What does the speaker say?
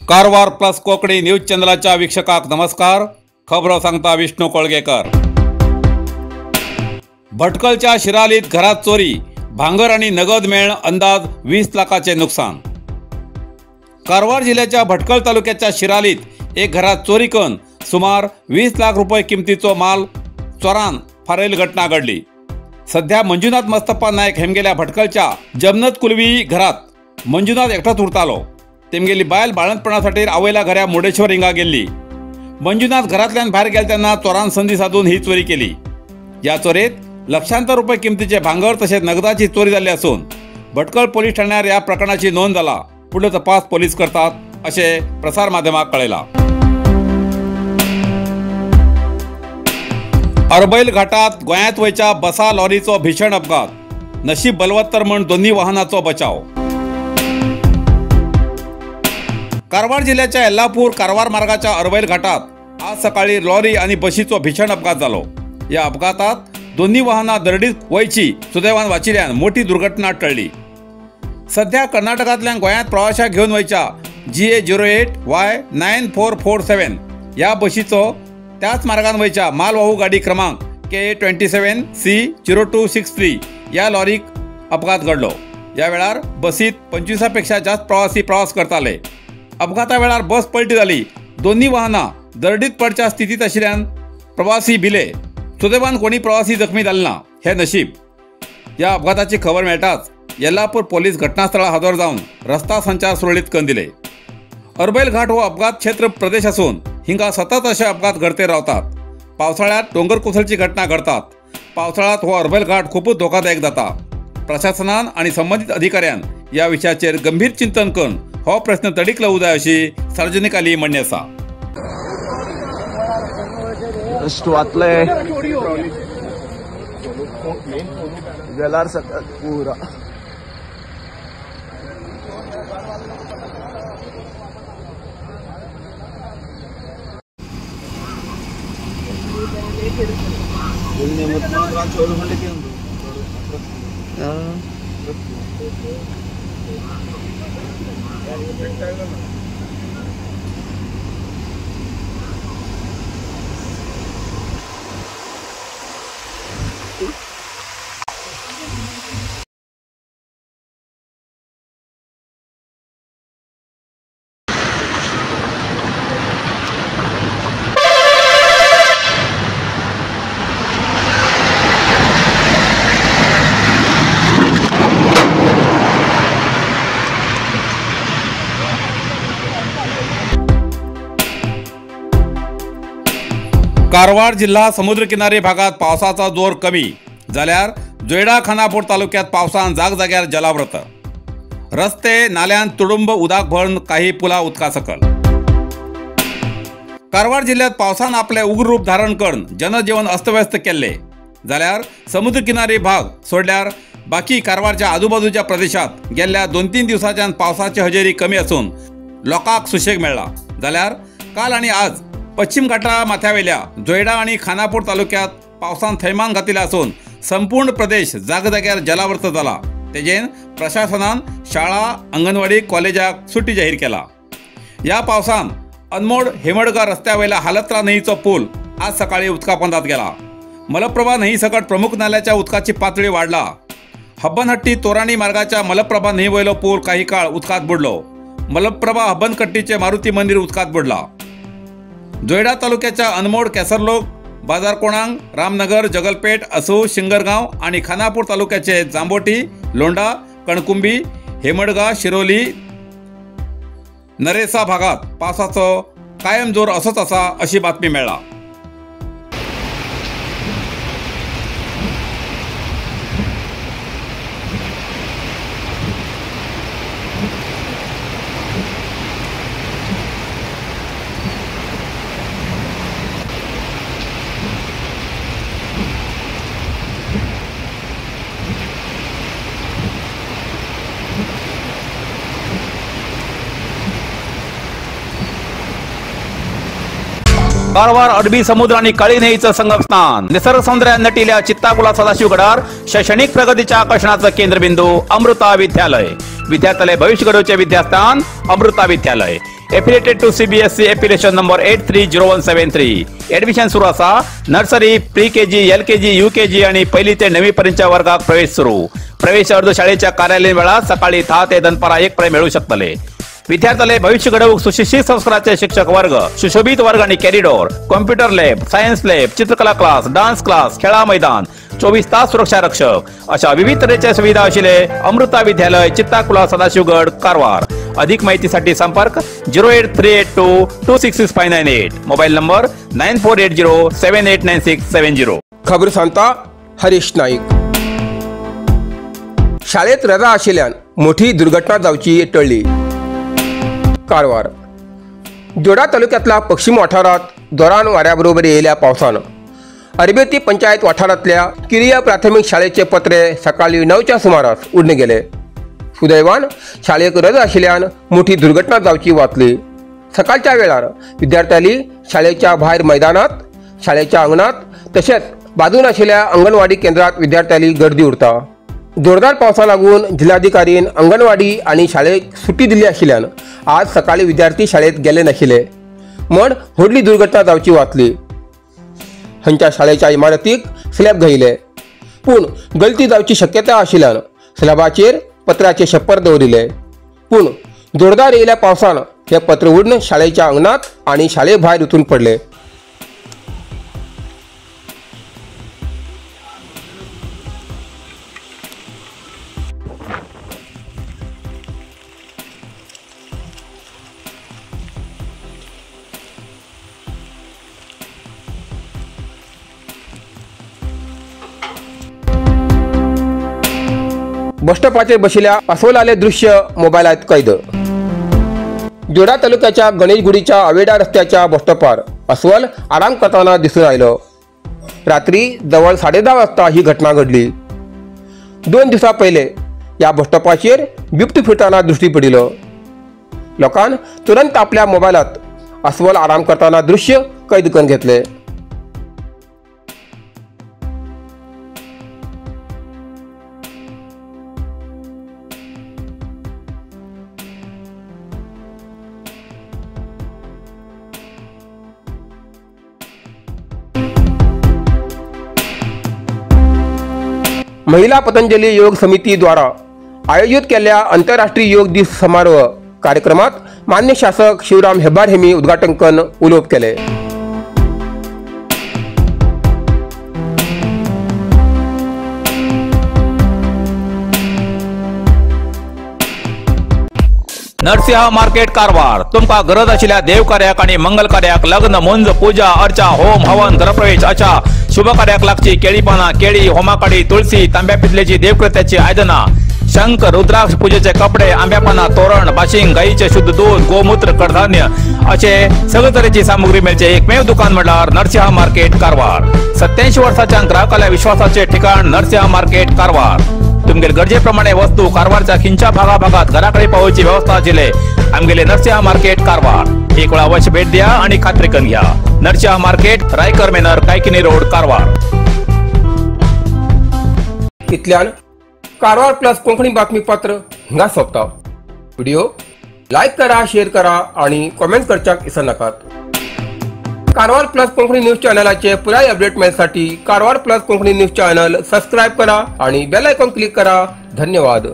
Karwar plus Konkani news चॅनलाच्या वीक्षकाक नमस्कार। खबरो सांगता विष्णू कोळगेकर। भटकलच्या शिरालीत घरात चोरी, भांगर आणि नगद मेळण अंदाज 20 लाखाचे नुकसान। कारवार जिल्ह्याच्या भटकल तालुक्याच्या शिरालीत एक घरात चोरी करून सुमार 20 लाख रुपये किमतीचो माल चोरान फारयल घटना घडली। सध्या मंजुनाथ मस्तप्पा नायक हेमगेल्या भटकलच्या जमनत कुलवी घरात मंजुनाथ एकटाच उरतालो। तेमगेली बायल बाळंतपणासाठी आवयला घरा मुर्डेश्वर हिंगा गेल्ली। मंजुनाथ घरांतल्यान भायर गेले तेन्ना चोरान संदी साधून ही चोरी केली। या चोरीत लक्षांतर रुपये किमतीचे भांगर तसेच नगदाची चोरी जाल्ली असून भटकळ पोलीस ठाण्यार या प्रकरणाची नोंद जाला। पुढलो तपास पोलीस करतात असे प्रसार माध्यमाक कळयला। अरबैल घाटात गोंयांत वयच्या बसा लॉरीचो भीषण अपघात, नशीब बलवत्तर म्हण दोन्ही वाहनाचो बचाव। कारवार जिल्ह्याच्या येल्लापूर कारवार मार्गाच्या अरबैल घाटात आज सकाळी लॉरी आणि बशीचो भीषण अपघात झालो। या अपघातात दोन्ही वाहनां दरडीत वयची सुदैवान वाचिल्यान मोठी दुर्घटना टळली। सध्या कर्नाटकांतल्यान गोंयांत प्रवाशाक घेवन वयच्या GA 08 Y 9447 या बशीचो त्याच मार्गान वयच्या मालवाहू गाडी क्रमांक KA 27 C 0263 या लॉरीक अपघात घडलो। या वेळार बसीत 25 पेक्षा जास्त प्रवासी प्रवास करताले। अपघाता वेळार बस पलटी जाली। दोन्ही वाहनां दरडीत पडच्या स्थितीत आशिल्ल्यान प्रवासी भिले। सुदैवान कोणी प्रवासी जखमी जाले ना, हे नशीब। या अपघाताची खबर मेळटाच येल्लापूर पोलीस घटनास्थळार हजर जावन रस्ता संचार सुरळीत करून दिले। अरबैल घाट हो अपघात क्षेत्र प्रदेश आसून हिंगा सतत असे अपघात घडते रावतात। पावसाळ्यात डोंगर कोसळची घटना घडतात। पावसाळ्यात हो अरबैल घाट खूपच धोकादायक जाता। प्रशासनान आणि संबंधित अधिकाऱ्यान या विषयाचेर गंभीर चिंतन करून हो प्रश्न तडीक लावूं जाय अशी सार्वजनिकाली म्हणणी आसा। वेलार सकल पुरा कारवार जिल्हा समुद्रकिनारी भागात पावसाचा जोर कमी जाल्यार जोयडा खानापूर तालुक्यात पावसान जागजाग्यार जलाव्रत, रस्ते नाल्यान तुडुंब उदक भरून काही पुला उदका सकल। कारवार जिल्ह्यात पावसान आपले उग्र रूप धारण करून जनजीवन अस्तव्यस्त केल्ले जाल्यार समुद्रकिनारी भाग सोडल्यार बाकी कारवारच्या आजूबाजूच्या प्रदेशात गेल्ल्या 2-3 दिवसाच्यान पावसाची हजेरी कमी असून लोकांक सुशेग मेळ्ळा। जाल्यार काल आणि आज पश्चिम घाटा माथ्यावेल्या जोयडा आणि खानापूर तालुक्यात पावसान थैमान घातिल्लें आसून संपूर्ण प्रदेश जागजाग्यार जलावर्त जाला। तेजेन प्रशासनान शाळा, अंगणवाडी, कॉलेजाक सुटी जाहीर केला। या पावसान अनमोड हेमडगा रस्त्यावेल्या हालत्रा न्हंयचो पूल आज सकाळी उदकापोंदात गेला। मलप्रभा न्हंय सकट प्रमुख नाल्याच्या उदकाची पातळी वाढला। हब्बनहट्टी तोराणी मार्गाच्या मलप्रभा न्हंय वयलो पूल काही काळ उदकात बुडलो। मलप्रभा हब्बनकट्टीचे मारुती मंदिर उदकात बुडला। जोयडा तालुक्याच्या अनमोड, केसरलोक, बाजारकोणांग, रामनगर, जगलपेठ, असू, शिंगरगाव आणि खानापूर तालुक्याचे जांबोटी, लोंढा, कणकुंबी, हेमडगा, शिरोली, नरेसा भागात पावसाचो कायम जोर असोच आसा अशी बातमी मेळ्ळा। कारवार अरबी समुद्र आणि काळी न्हंयेचं संगमस्थान, निसर्ग सौंदर्यान नटिल्या चित्ताकुला सदाशिवगडार शैक्षणिक प्रगतीच्या आकर्षणाचं केंद्रबिंदू अमृता विद्यालय। विद्यार्थ्यालय भविष्य घडवचे विद्यास्थान Amrita Vidyalaya. Affiliated to CBSE affiliation number 830173. Admission सुरू असा। Nursery, pre KG, LKG, UKG आणि पहिली ते 9वी पर्यंतच्या वर्गात प्रवेश सुरू। प्रवेश अर्ज शाळेच्या कार्यालयीन वेळात सकाळी 10 ते दनपारा 1 पर्यंत मिळू शकतले। विद्यार्थ्यालय भविष्य घडवूक सुशिक्षित संस्काराचे शिक्षक वर्ग, सुशोभित वर्ग आणि corridor, computer lab, science lab, चित्रकला क्लास, डान्स क्लास, खेळा मैदान, 24 तास सुरक्षा रक्षक अशा विविध तऱ्हेच्या सुविधा असलेले अमृता विद्यालय, चित्ताकुला, सदाशिवगड, कारवार। अधिक माहितीसाठी संपर्क 08382 266598, मोबाईल नंबर 9480 789670। खबर सांगता हरीश नाईक। शाळेत रजा आशिल्ल्यान मोठी दुर्घटना जावची टळ्ळी। कारवार जोडा तालुक्यातल्या पश्चिम वाठारात जोरान वाऱ्याबरोबर येयल्या पावसान अरबेती पंचायत वाठारांतल्या किरिया प्राथमिक शाळेचे पत्रे सकाळी 9च्या सुमारास उडून गेले। सुदैवान शाळेक रजा आशिल्ल्यान मोठी दुर्घटना जावची वाचली। सकाळच्या वेळार विद्यार्थ्यांनी शाळेच्या भायर मैदानात, शाळेच्या अंगणात तशेंच बाजून आशिल्ल्या अंगणवाडी केंद्रात विद्यार्थ्यांनी गर्दी उरता। जोरदार पावसा लागून जिल्हाधिकारीन अंगणवाडी आणि शाळेक सुट्टी दिली आशिल्ल्यान आज सकाळी विद्यार्थी शाळेत गेले नाशिल्ले म्हण व्हडली दुर्घटना जावची वाचली। हंच्या शाळेच्या इमारतीक स्लॅब घायले पूण गलती जावची शक्यता आशिल्ल्यान स्लॅबाचेर पत्र्याचे छप्पर दवरिले पूण जोरदार येयल्या पावसान हे पत्र उडून शाळेच्या अंगणात आणि शाळे भायर उतरून पडले। बसस्टॉपाचेर बशिल्ल्या अस्वलाले दृश्य मोबायलात कैद। जोडा तालुक्याच्या गणेशगुडीच्या आवेडा रस्त्याच्या बसस्टॉपार अस्वल आराम करताना दिसून आयलो। रात्री जवळ 10:30 वाजता ही घटना घडली। 2 दिवसां पयले ह्या बसस्टॉपाचेर बिबटो फिरताना दृष्टी पडिल्लो। लोकान तुरंत आपल्या मोबायलात अस्वल आराम करताना दृश्य कैद करून घेतले। महिला पतंजली योग समिती द्वारा आयोजित केल्ल्या आंतरराष्ट्रीय योग दीस समारोह कार्यक्रमात मान्य शासक शिवराम हेब्बार हेमी उद्घाटन करून उलोवप केले। नरसिंह मार्केट कारवार तुमका गरज आशिल्ल्या देवकार्याक आणि मंगल कार्याक, लग्न, मुंज, पूजा अर्चा, होम हवन, घरप्रवेश अशा शुभ कार्याक लागची केळी पाना, केळी, होमाकाडी, तुळसी, तांब्या पितलेची देवकृत्याची आयदना, शंख, रुद्राक्ष, पूजेचे कपडे, आंब्यापाना, तोरण, बाशिंग, गाईचे शुद्ध दूध, गोमूत्र, कडधान्य असे सगळे तरेची सामुग्री मेळचे एकमेव दुकान म्हळ्यार नरसिंह मार्केट कारवार। 87 वर्षाच्या ग्राहकाला विश्वासाचे ठिकाण नरसिंह मार्केट कारवार। तुमगेले गरजेप्रमाणे वस्तू कारवारच्या खिंच्या भागाभागात घराकडे पावोवची व्यवस्था आशिल्ले आमगेले नरसिंह मार्केट कारवार। एक वेळा अवश्य भेट द्या आणि खात्री करून घ्या। Narasimha market, Raikar manor, Kaikini road, Karwar. इतल्यान कारवार प्लस कोंकणी बातमीपत्र हांगा सोंपता। व्हिडिओ लायक करा, शेअर करा आणि कॉमेंट करच्याक विसरनाकात। कारवार प्लस कोंकणी न्यूज चॅनलाचे पुराय update मेळसाठी Karwar plus Konkani news channel subscribe करा आणि बेल आयकॉन क्लिक करा। धन्यवाद।